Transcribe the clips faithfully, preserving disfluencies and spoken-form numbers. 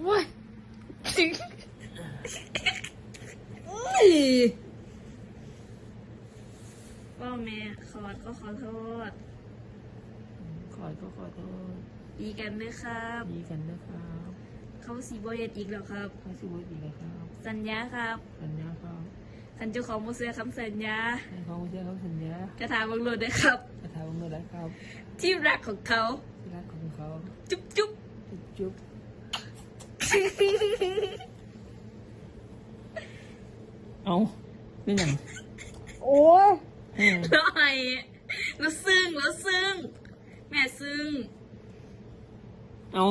โอ้ย อุ้ย ว่าแม่ขอดก็ขอโทษ ขอดก็ขอโทษ ดีกันเด้อครับ ดีกันเด้อครับ เขาสิบ่เฮ็ดอีกแล้วครับ เขาสิบ่เฮ็ดอีกแล้วครับ สัญญาครับ สัญญาครับ คันเจ้าของบ่เชื่อคำสัญญา คันเขาบ่เชื่อคำสัญญา กระทาเบิ่งโลดเด้อครับ กระทาเบิ่งโลดเด้อครับ ที่รักของเขา ที่รักของเขา จุ๊บจุ๊บ จุ๊บจุ๊บ เอา เป็นหยัง โอ้ย อืม แล้วไห้ แล้วซึ้ง แล้วซึ้ง แม่ซึ้ง เอา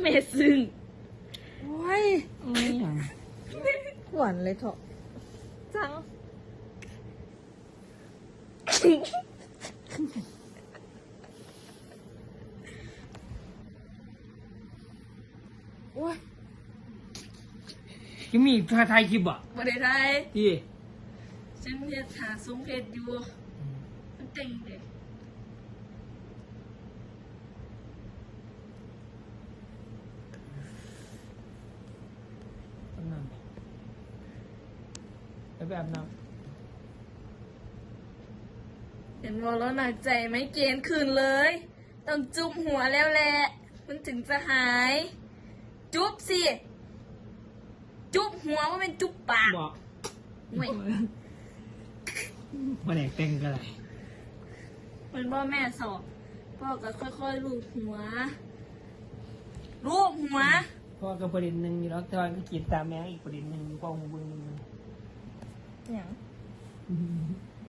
แม่ซึ้ง โอ้ย เอาเป็นหยัง หวานเลยเถาะ จัง โอ้ย ยังมีถ่ายคลิปบ่ บ่ได้ถ่าย ที่ ฉันเฮ็ดหาทรงเพชรอยู่ มันเต็งเด้ อาบน้ำ ไป ไปอาบน้ำ เห็นบ่ แล้วหนักใจไหม เกณฑ์คืนเลย ต้องจุ๊บหัวแล้วแหละ มันถึงจะหาย จุ๊บสิ จุ๊บหัว ว่าเป็นจุ๊บปาก บอก เว้ย บ่ได้แต่งก็ได้ มันบ่แม่สอบ พ่อก็ค่อยๆลูบหัว ลูบหัว พ่อก็ประเด็นหนึ่งอยู่แล้ว แต่ว่าก็คิดตามแม่อีกประเด็นหนึ่งอยู่ พ่อหูเบิ่งหนึ่ง หยัง